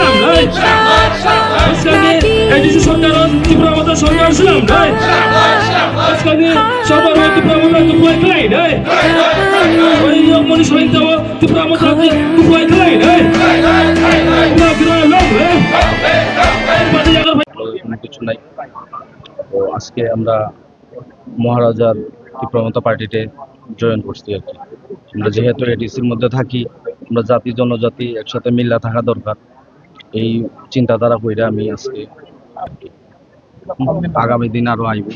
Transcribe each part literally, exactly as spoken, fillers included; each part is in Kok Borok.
swnam nai. Bwskangni A D C sorkar o Tipra Motha sorkar swnam nai. Bwskangni sorkar o Tipra Motha tuklai khlai nai. Oi yok moni soin tao Tipra Motha tuklai khlai nai. Tipra Motha long nai. Pati jagar phai. Halo, এখানে কিছু নাই। তো আজকে আমরা মহারাজার তীব্রমতা পার্টিতে জয়েন করছি আর কি। আমরা যেহেতু এডিসির মধ্যে থাকি, আমরা জাতি জনজাতি একসাথে মিলা থাকা দরকার। এই চিন্তাধারা কইরা আমি আজকে আর কি। আগামী দিন আরো আইব।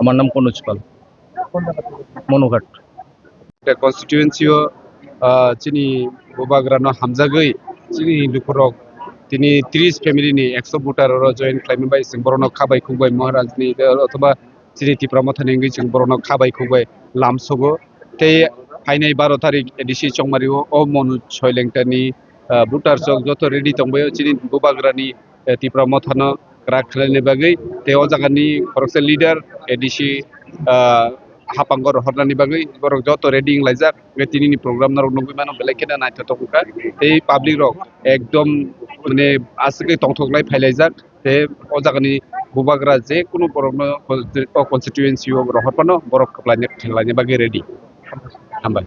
আমার নাম কনুজ পাল, Manughat. Constituency o, ah, chini bubagra no hamjagwi chini lukurok tini tris family ni ekso voter oro join khlaima bai chwng borokno khabai khukbai Maharaj ni, eh, othoba chini Tipra Motha ni wngwi chwng borokno khabai khukbai lamsogo. Tei phainai baro tarik A D C Chongmari o, o Monu Soilengta ni, ah, voter chok joto ready tongbaio chini bubagra ni eh, Tipra Motha no kwrak khlaina bagwi tei o jaga ni khoroksa leader A D C, ah, hapang o rohornani bagwi borok joto ready wnglaijak. Tei tini ni program norok nugwi mano belai kheno naithothok wngkha tei public rok ekdom mane aswk tongthok lai phailaijak tei o jaga ni bubagra je kunu borok no o constituency o rohor phano borok kwplaina khlaina bagwi ready. Hambai.